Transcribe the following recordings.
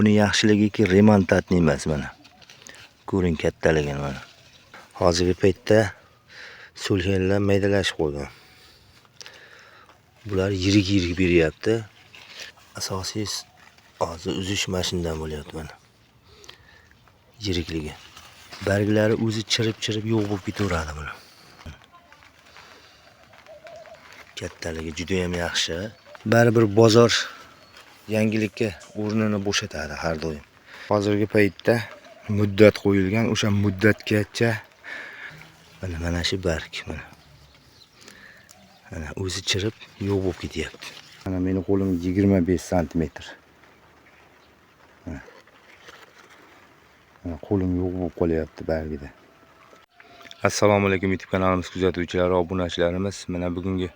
Buni yaxshiligiki remontatni emas mana. Ko'ring kattaligini mana. Hozirgi paytda so'lganlar maydalashib qo'ygan. Bular yirik-yirik beryapti. Asosiy hozir uzish mashindan bo'lyapti mana. Yirikligi. Barglari o'zi chirib-chirib yo'q bo'lib ketaveradi buni. Kattaligi juda ham yaxshi. Baribir bozor yangilikka o'rnini bo'shatadi har doim. Hozirgi paytda muddat qo'yilgan, o'sha muddatgacha mana shu barg mana. Mana o'zi chirib yo'q bo'lib ketyapti. Mana meni qo'lim 25 santimetr. Mana qo'lim yo'q bo'lib qolyapti bargida. Assalomu alaykum YouTube kanalimiz kuzatuvchilari, obunachilarimiz. Mana bugungi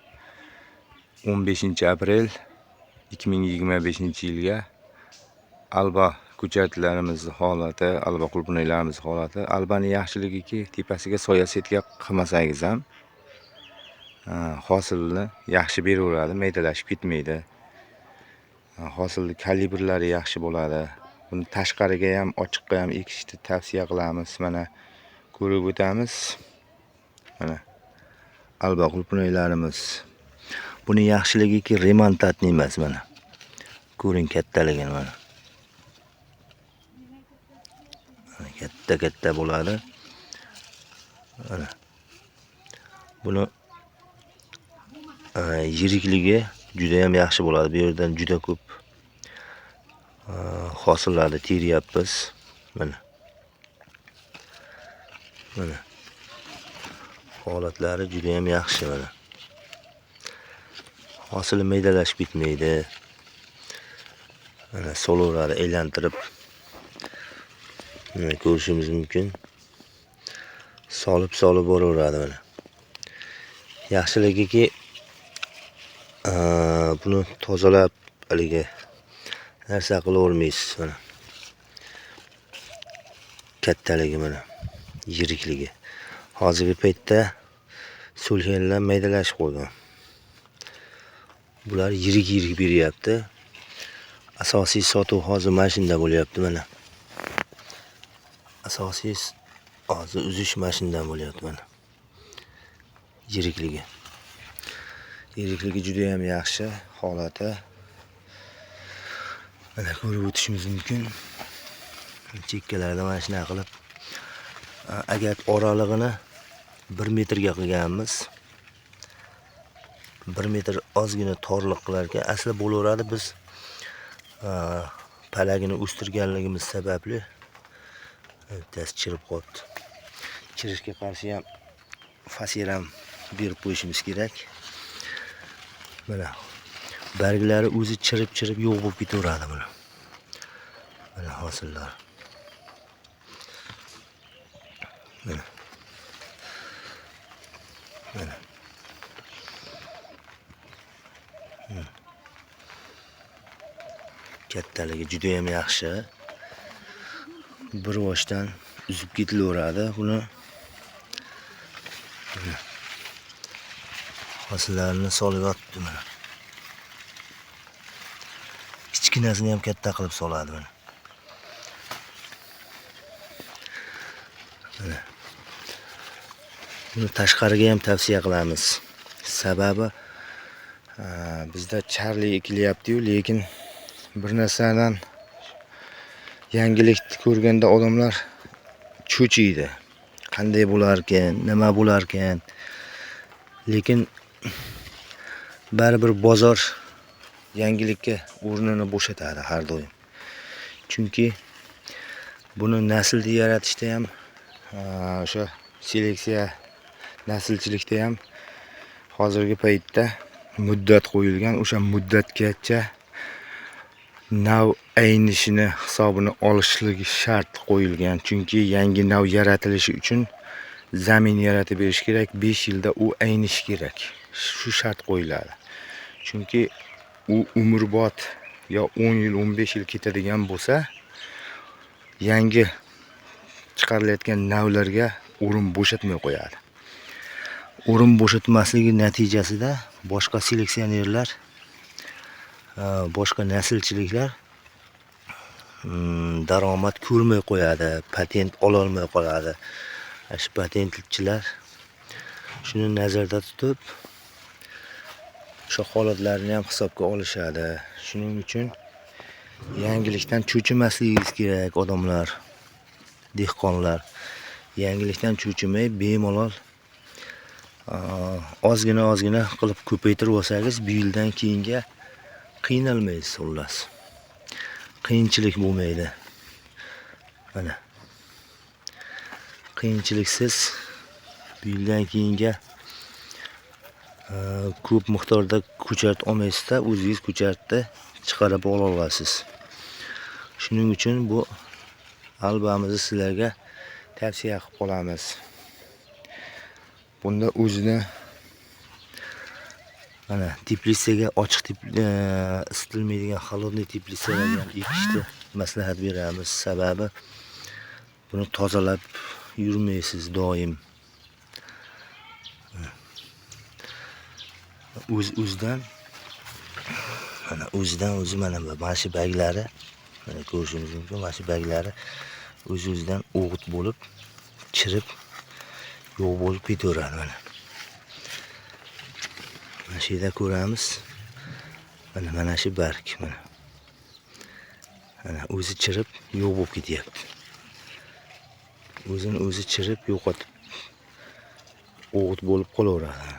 15 aprel 2025-yilga alba ko'chatlarimiz holati, alba qulupnaylarimiz holati. Albani yaxshiligiki, tepasiga soya setka qilmasangiz ham hosilni yaxshi beraveradi, maydalashib ketmaydi. Hosilni kalibrlari yaxshi bo'ladi. Buni tashqariga ham, ochiqqa ham ekishni tavsiya qilamiz. Mana ko'rib o'tamiz. Mana alba qulupnaylarimiz. Buni yaxshiligiki remontatni emas mana. Ko'ring kattaligini mana. Mana katta-katta bo'ladi. Mana. Buni yirikligi juda ham yaxshi bo'ladi. Bu yerdan juda ko'p hosillarni teryapmiz. Mana. Mana. Holatlari juda ham yaxshi mana. Hosili maydalashib ketmaydi. Mana solaveradi aylantirib. Mana ko'rishimiz mumkin. Solib-solib boraveradi mana. Yaxshiligiki, buni tozalab haligi narsa qilavermaysiz mana. Kattaligi mana, yirikligi. Hozirgi paytda so'lganlar maydalashib qo'ygan. Bular yirik-yirik beryapti. Asosiy sotuv hozir mana shunda bo'lyapti mana. Asosiy hozir uzish mashindan bo'lyapti mana. Yirikligi. Yirikligi juda ham yaxshi holati. Mana ko'rib o'tishimiz mumkin. Chekkalarida mana shunaqa qilib agar oralig'ini 1 metrga qilganmiz. 1 metr ozgina torliq qilar ekan. Asli bo'laveradi, biz palagini o'stirganligimiz sababli bittasi chirib qolibdi. Chirishga qarshi ham faser ham berib qo'yishimiz kerak. Mana barglari o'zi chirib-chirib yo'q bo'lib ketaveradi buni. Mana hosillar. Mana. Mana. Kattaligi juda ham yaxshi. Bir boshdan uzib ketilaveradi buni. Hosillarini solib yotibdi mana. Kichkinasini ham katta qilib soladi mana. Mana. Buni tashqariga ham tavsiya qilamiz. Sababi bizda charli ekilyapti-yu, lekin bir narsadan yangilikni ko'rganda odamlar cho'chiydi. Qanday bo'larkan, nima bo'larkan? Lekin baribir bozor yangilikka o'rnini bo'shatadi har doim. Chunki buni naslni yaratishda ham, o'sha seleksiya naslchilikda ham hozirgi paytda muddat qo'yilgan, o'sha muddatgacha nav aynishini hisobini olishligi shart qo'yilgan. Chunki yangi nav yaratilishi uchun zamin yaratib berish kerak, 5 yilda u aynishi kerak. Shu shart qo'yiladi. Chunki u umrbod yo 10 yil, 15 yil ketadigan bo'lsa, yangi chiqarilayotgan navlarga o'rin bo'shatmay qo'yadi. O'rin bo'shatmasligi natijasida boshqa seleksionerlar, boshqa naslchiliklar daromad ko'rmay qo'yadi, patent ololmay qoladi. Shu patentchilar shuni nazarda tutib o'sha holatlarni ham hisobga olishadi. Shuning uchun yangilikdan cho'chimasligingiz kerak odamlar, dehqonlar. Yangilikdan cho'chimay bemalol ozgina ozgina qilib ko'paytirib olsangiz, bu yildan keyinga qiynalmaysiz xullas. Qiyinchilik bo'lmaydi. Mana. Qiyinchiliksiz bu yildan keyinga ko'p miqdorda ko'chat olmaysizda, o'zingiz ko'chatni chiqarib ola olasiz. Shuning uchun bu albamizni sizlarga tavsiya qilib qolamiz. Bunda o'zini mana teplitsaga ochiq isitilmaydigan холодный teplitsalarga ham ekishni maslahat beramiz. Sababi buni tozalab yurmaysiz doim. O'z-o'zidan mana o'zidan o'zi mana shu baglari, mana ko'rishingiz mumkin, mana shu baglari o'z-o'zidan o'g'it bo'lib, chirib, yo'q bo'lib ketaveradi mana. Mana shu yerda ko'ramiz. Mana shu barg mana. Mana o'zi chirib yo'q bo'lib ketyapti. O'zini o'zi chirib yo'qotib o'g'it bo'lib qolaveradi.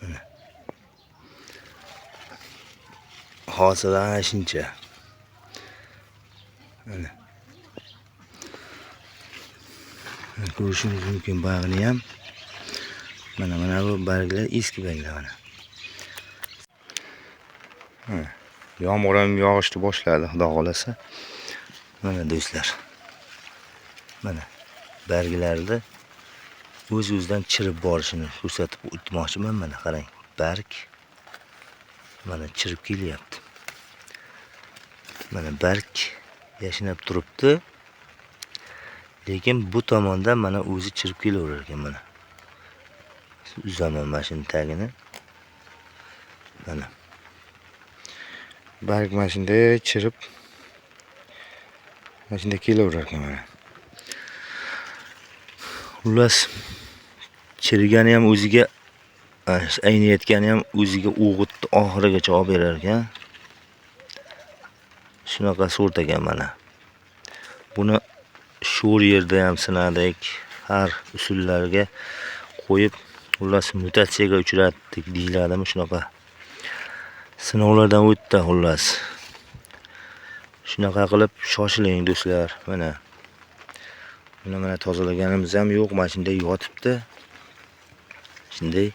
Mana. Hosil ana shuncha. Mana. Ko'rishingiz mumkin bag'ni ham. Mana bu barglar eski barglar mana. Yomg'ir ham yog'ishni boshladi, xudo xolasa. Mana do'stlar. Mana barglarni o'z-o'zidan chirib borishini ko'rsatib o'tmoqchiman. Mana qarang, barg mana chirib kelyapti. Mana barg yashnab turibdi. Lekin bu tomonda mana o'zi chirib kelaverar ekan mana. Uzaman mana shuni tagini. Mana barg mana shunday chirib mana shunday kelaverar ekan mana. Xullas, chirigani ham o'ziga, ayniyotgani ham o'ziga o'g'itni oxirigacha olib berar ekan. Shunaqa sort ekan mana. Buni sho'r yerda ham sinadik, har usullarga qo'yib, xullas mutatsiyaga uchratdik deyiladimi, shunaqa sinovlardan o'tdi xullas. Shunaqa qilib shoshiling do'stlar. Mana buni mana tozalaganimiz ham yo'q, mana shunday yotibdi. Shunday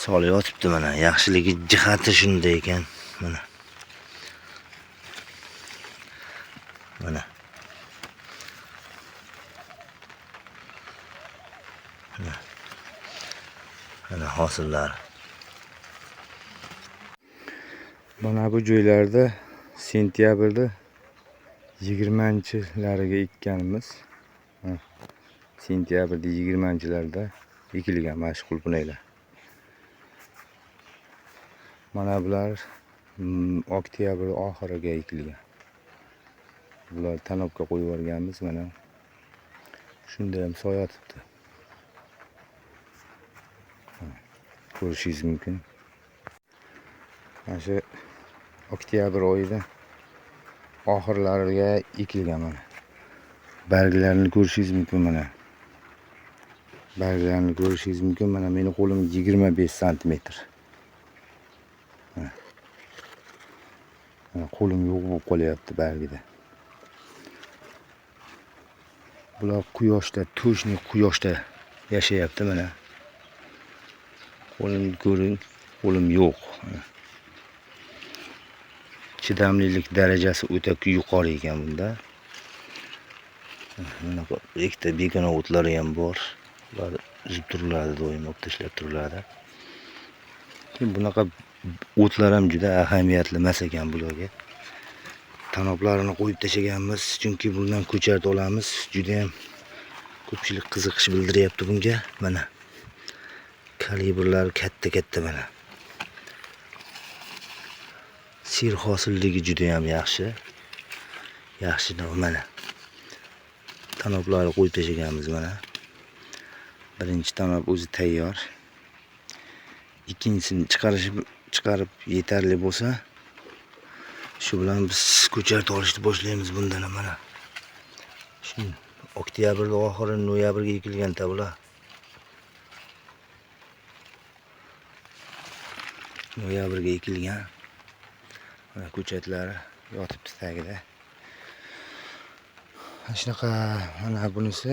sol yotibdi mana. Yaxshiligi jihati shunday ekan mana. Mana. Mana hosillar. Mana bu joylarda sentyabrda 20-lariga ekkanimiz. Sentyabrda 20-larda ekilgan mana shu qulpinaylar. Mana bular oktyabr oxiriga ekilgan. Bular tanobga qo'yib yuborganmiz mana. Shunda ham soyatibdi. Ko'rishingiz mumkin. Mana shu oktyabr oyida oxirlariga ekilgan mana. Barglarini ko'rishingiz mumkin mana. Barglarini ko'rishingiz mumkin mana. Meni qo'lim 25 santimetr. Mana. Mana qo'lim yo'q bo'lib qolyapti bargida. Bular quyoshda, toshni quyoshda yashayapti mana. Qo'limni ko'ring, qo'lim yo'q. Chidamlilik darajasi o'ta yuqori ekan bunda. Mana ikkita begona o'tlari ham bor. Ular uzib turiladi, doim olib tashlab turiladi. Keyin bunaqa o'tlar ham juda ahamiyatli emas ekan bularga. Tanoblarini qo'yib tashlaganmiz, chunki bundan ko'chat olamiz. Juda ham ko'pchilik qiziqish bildiryapti bunga. Mana kalibrlari katta-katta mana. Serhosilligi juda ham yaxshi. Yaxshi mana. Tanoblarni qo'yib tashlaganmiz mana. Birinchi tanob o'zi tayyor. Ikkinchisini chiqarib yetarli bo'lsa, shu bilan biz ko'chat olishni boshlaymiz bundan ham mana. Shu oktyabrda oxiri noyabrga ekilgan bular. Noyabrga ekilgan. Mana ko'chatlari yotibdi tagida. Shunaqa mana bunisi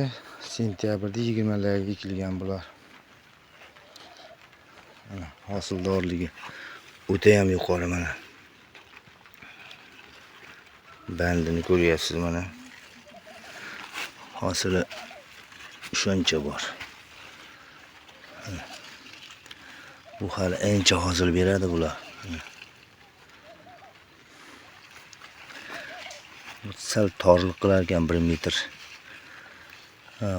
sentyabrda 20larga ekilgan bular. Mana hosildorligi o'ta ham yuqori mana. Bandini ko'ryapsiz mana. Hosili shuncha bor. Bu hali ancha hosil beradi bular. Sal torliq qilar ekan 1 metr.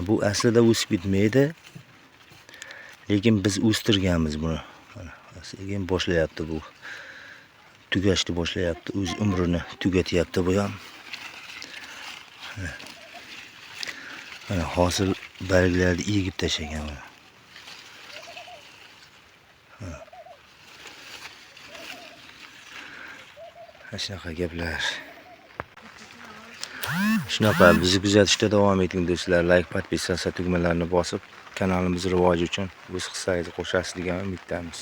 Bu aslida o'sib ketmaydi. Lekin biz o'stirganmiz buni. Mana sekin boshlayapti bu. Tugashni boshlayapti, o'z umrini tugatyapti bu ham. Mana hosil barglarni egib tashlagan mana. Shunaqa gaplar. Shunaqa bizni kuzatishda davom eting do'stlar. Like, podpisatsiya tugmalarini bosib, kanalimiz rivoji uchun o'z hissangizni qo'shasiz degan umiddamiz.